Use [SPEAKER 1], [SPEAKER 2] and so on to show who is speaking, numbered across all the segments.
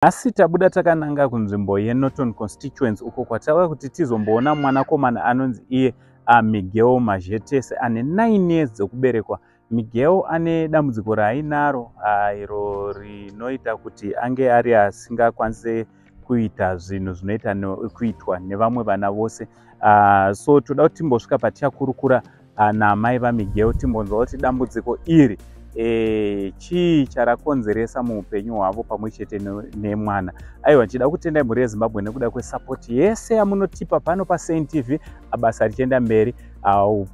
[SPEAKER 1] Nhasi tabuda takananga kunzvimbo yeNorton Constituency uko kwatauya kuti tizomboona mwanakomana anonzi iye Miguel Mazhetese ane 9 years dzekuberekwa. Miguel ane dambudziko raainaro iro rinoita kuti ange ari asingakwanise kuita zvinhu zvinoita kuitwa nevamwe vana vose. So toda kuti timbosvika patichakurukura naamai vaMiguel timbonzwa kuti dambudziko iri chii charakonzeresa muupenyu hwavo pamwe chete nemwana. Aiwa, ndichida kutendai mhuri yeZimbabwe nekuda kwesapoti yese yamunotipa pano paSaint TV, basa richienda mberi.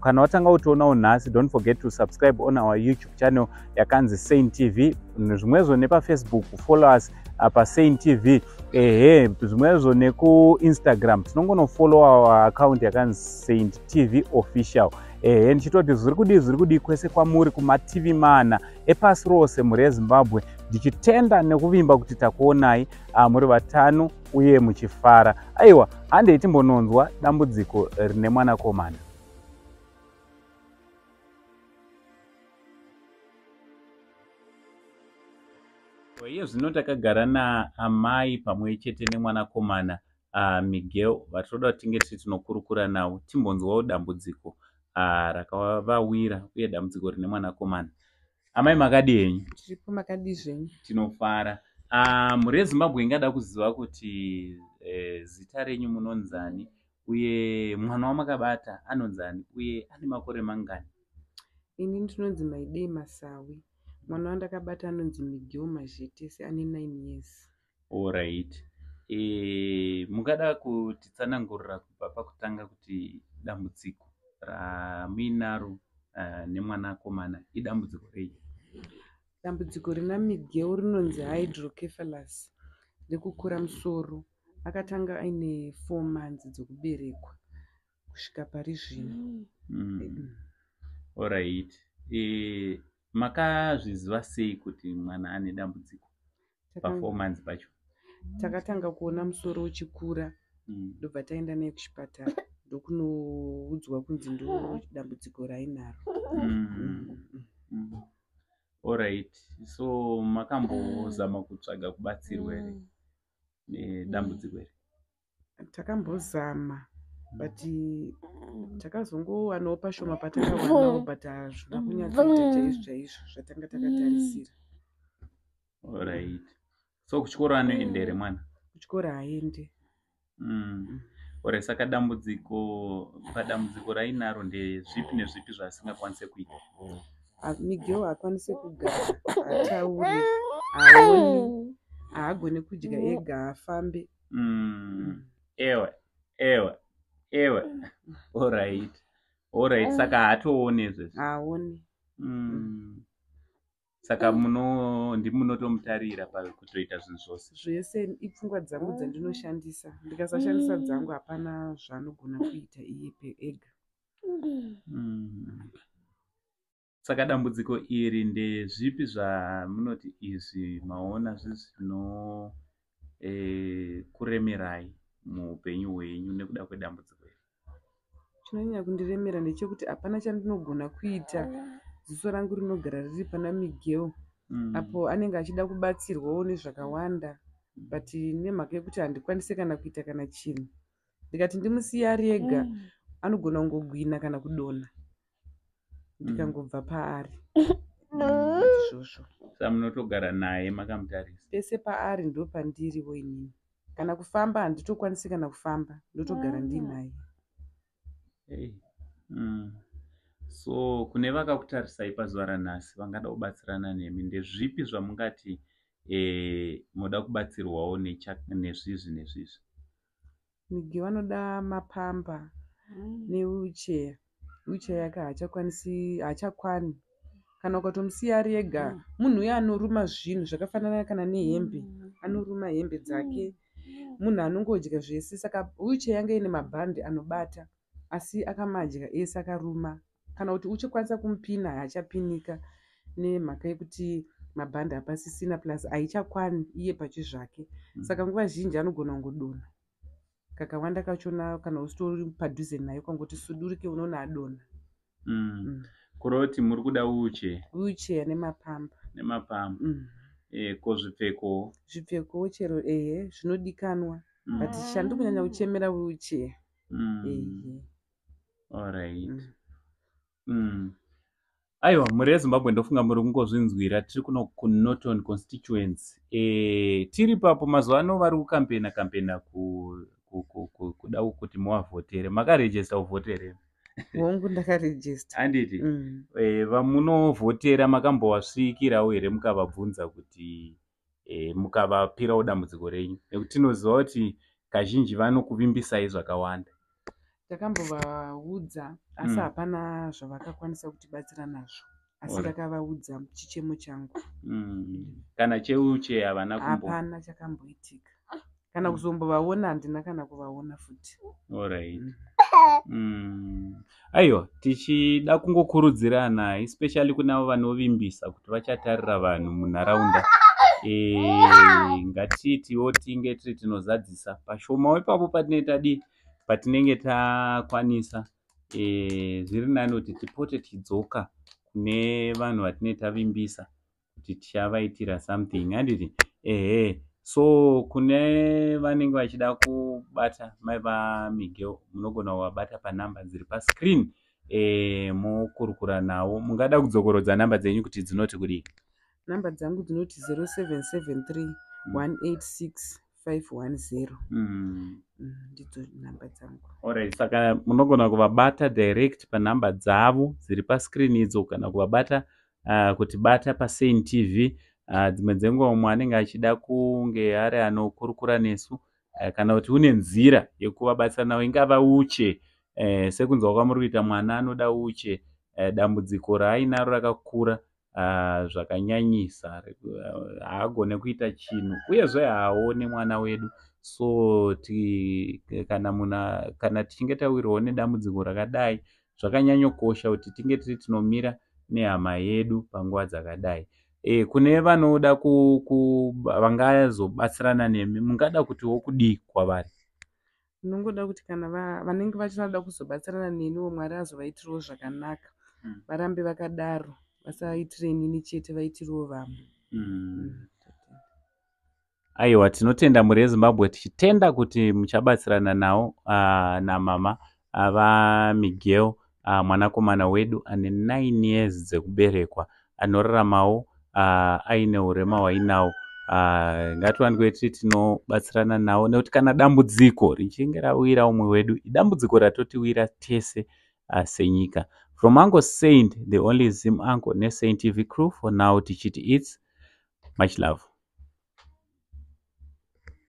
[SPEAKER 1] Kana watanga kutionawo nhasi, don't forget to subscribe on our YouTube channel yakanzi Saint TV, zvimwezvo nepaFacebook, follow us paSaint TV. Ehe, zvimwezvo nekuInstagram tinongonofollow our account yakanzi Saint TV Official. Ehe, ndichitoti zviri kudii, zviri kudii kwese kwamuri kumativi mana epasi rose, mhuri yeZimbabwe. Ndichitenda nekuvimba kuti takuonai muri vatano uye muchifara. Aiwa, handei timbononzwa dambudziko rine mwanakomana. Iye zvino takagara naamai pamwe chete nemwanakomana Miguel vatinoda kuti tinge tiri tinokurukura navo, timbonzwawo dambudziko rakavawira uye dambudziko rine mwanakomana. Amai, makadi henyu?
[SPEAKER 2] Tiripo, makadi zvenyu?
[SPEAKER 1] Tinofara. Mhuri yeZimbabwe ingada kuziva kuti zita renyu munonzani, uye mwana wamakabata anonzani, uye ane makore mangani?
[SPEAKER 2] Ini ndinonzi Maidei Masawi. Mwana wandakabata anonzi Miguel Mazhetese, ane 9 years.
[SPEAKER 1] Alright. Mungada kutitsanangurira kubva pakutanga kuti dambudziko ramuinaro nemwanakomana idambudziko rei?
[SPEAKER 2] Dambudziko rina Miguel rinonzi hydrocephalus, rekukura musoro. Akatanga aine 4 months dzekuberekwa kusvika pari zvino.
[SPEAKER 1] Alright. Makazviziva sei kuti mwana ane dambudziko pa4 months pacho?
[SPEAKER 2] Takatanga kuona musoro uchikura, ndobva taenda naye kuchipatara, ndokunoudzwa kunzi ndo dambudziko rainaro.
[SPEAKER 1] Alright. So makambozama kutsvaga kubatsirwa here nedambudziko iri?
[SPEAKER 2] Takambozama, but takazongowanawo pashoma patakawanawo, but hazvina kunyatsoita chaizvo chaizvo zvatanga takatarisira.
[SPEAKER 1] Alright. So kuchikoro anoenda here mwana?
[SPEAKER 2] Kuchikoro haaende.
[SPEAKER 1] Alright, saka padambudziko rainaro ndezvipi nezvipi zvaasingakwanise kuita?
[SPEAKER 2] Miguel haakwanisi kugara, haatauri, haaoni, haagoni kudya ega, haafambe.
[SPEAKER 1] Ewe, ewe, ewe. Alright. Alright, saka haatooni izvezvi.
[SPEAKER 2] Haaoni.
[SPEAKER 1] Saka muno ndimunotomutarira pakutoita zvinhu zvose.
[SPEAKER 2] Zvese ipfungwa dzangu dzandinoshandisa. Ndikasashandisa dzangu hapana zvaanogona kuita iye ega.
[SPEAKER 1] Saka dambudziko iri ndezvipi zvamunoti izvi maona zvizvino kuremerai muupenyu hwenyu nekuda kwedambudziko iri?
[SPEAKER 2] Chinonyanya kundiremera ndechekuti hapana chandinogona kuita. Ziso rangu rinogara riri pana Miguel apo anenge achida kubatsirwawo nezvakawanda, but nemhaka yekuti handikwanisi kana kuita kana chinhu. Ndikati ndimusiye ari ega, anogona kungogwina kana kudonha ndikangobva paari. Izvozvo.
[SPEAKER 1] Saka munotogara naye makamutarisa.
[SPEAKER 2] Pese paari ndo pandiriwo inini. Kana kufamba handitokwanisi kana kufamba, ndotogara ndinaye.
[SPEAKER 1] Hey. So kune vakakutarisai pazuva ranhasi vangada kubatsirana nemi, ndezvipi zvamungati moda kubatsirwawo nezvizvi nezvizvi?
[SPEAKER 2] Miguel anoda mapamba newheelchair. Wheelchair yake haachakwanisi, haachakwani. Kana ukatomusiya ari ega, munhu uya anoruma zvinhu zvakafanana kana nehembe, anoruma hembe dzake. Munhu anongodya zvese, saka wheelchair yanga ine mabhandi anobata, asi akamadya ese akaruma. Kana kuti uchikwanisa kumupina, haachapinika nemhaka yekuti mabhandi hapasisina, plus haichakwani iye pachizvake. Saka nguva zhinji anogona kungodonha. Kakawanda kachona kana usitori padhuze naye, ukangoti sudurike unoona adonha.
[SPEAKER 1] Kureva kuti muri kuda wheelchair
[SPEAKER 2] Wheelchair nemapamba.
[SPEAKER 1] Nemapamba. Ko zvipfeko?
[SPEAKER 2] Zvipfekowo chero, ehe, zvinodikanwa, but chandiri kunyanya kuchemera wheelchair. Ehe.
[SPEAKER 1] Alright. Aiwa, mhuri yeZimbabwe, ndofunga muri kungozvinzwira. Tiri kuno kuNorton constituency. Tiri papo mazuva ano vari kukampena kampena kuda kuti muvavhotere. Makarejista kuvhotere?
[SPEAKER 2] Hongu, ndakarejista.
[SPEAKER 1] Handiti? Mm. Vamunovhotera makambovasvikirawo here, mukavabvunza kuti mukavapirawo dambudziko renyu? Nekuti tinoziva kuti kazhinji vanokuvimbisai zvakawanda.
[SPEAKER 2] Takambovaudza, asi hapana zvavakakwanisa kutibatsira nazvo, asi ndakavaudza chichemo changu.
[SPEAKER 1] Kana cheuche havana
[SPEAKER 2] kumbo? Hapana chakamboitika, kana kuzombovaona handina kana kuvaona futi.
[SPEAKER 1] Alright. Aiwa, tichida kungokurudzirana, especially kune avo vanovimbisa kuti vachatarira vanhu munharaunda, ngatitiwo tinge tiri tinozadzisa pashomawo ipapo patinenge tadii, patinenge takwanisa. Zviri nani kuti tipote tichidzoka kune vanhu vatinenge tavimbisa kuti tichavaitira something, handiti? Ehe, so kune vanenge vachida kubata mai vaMiguel, munogona kuvabata panhamba dziri pascreen, mokurukura navo. Mungada kudzokorodza nhamba dzenyu kuti dzinoti kudii?
[SPEAKER 2] Namba dzangu dzinoti 0773 186 510. Ndidzo nhamba dzangu.
[SPEAKER 1] Alright, saka munogona kuvabata direct panhamba dzavo dziri pascreen idzo, kana kuvabata, kuti bata paSain TV. Dzimwe dzenguva umwe anenge achida kunge ari anokurukura nesu, kana kuti une nzira yekuvabatsira navo, ingava uche, sekunzwa kwamuri kuita, mwana anoda uche, dambudziko raainaro rakakura zvakanyanyisa, haagone kuita chinhu, uyezve haaoni mwana wedu. So kana munhu, kana tichinge tawirwawo nedambudziko rakadai, zvakanyanyokosha kuti tinge tiri tinomira nehama yedu panguva dzakadai. Kune vanoda vangazobatsirana nemi, mungada kutiwo kudii kwavari?
[SPEAKER 2] Ndinongoda kuti kana vanenge vachida kuzobatsirana neniwo, Mwari azovaitirawo zvakanaka. Varambe vakadaro, vasaitire inini chete, vaitirewo vamwe.
[SPEAKER 1] Aiwa, tinotenda mhuri yeZimbabwe, tichitenda kuti muchabatsirana nawo, namama vaMiguel, mwanakomana wedu ane 9 years dzekuberekwa, anoraramawo aine urema hwainawo. Ngatiwanikwe tiri tinobatsirana nawo, nekuti kana dambudziko richinge rawira umwe wedu, idambudziko ratotiwira tese senyika. From Uncle Saint, the only Zim uncle, neSaint TV crew, for now tichiti it's much love.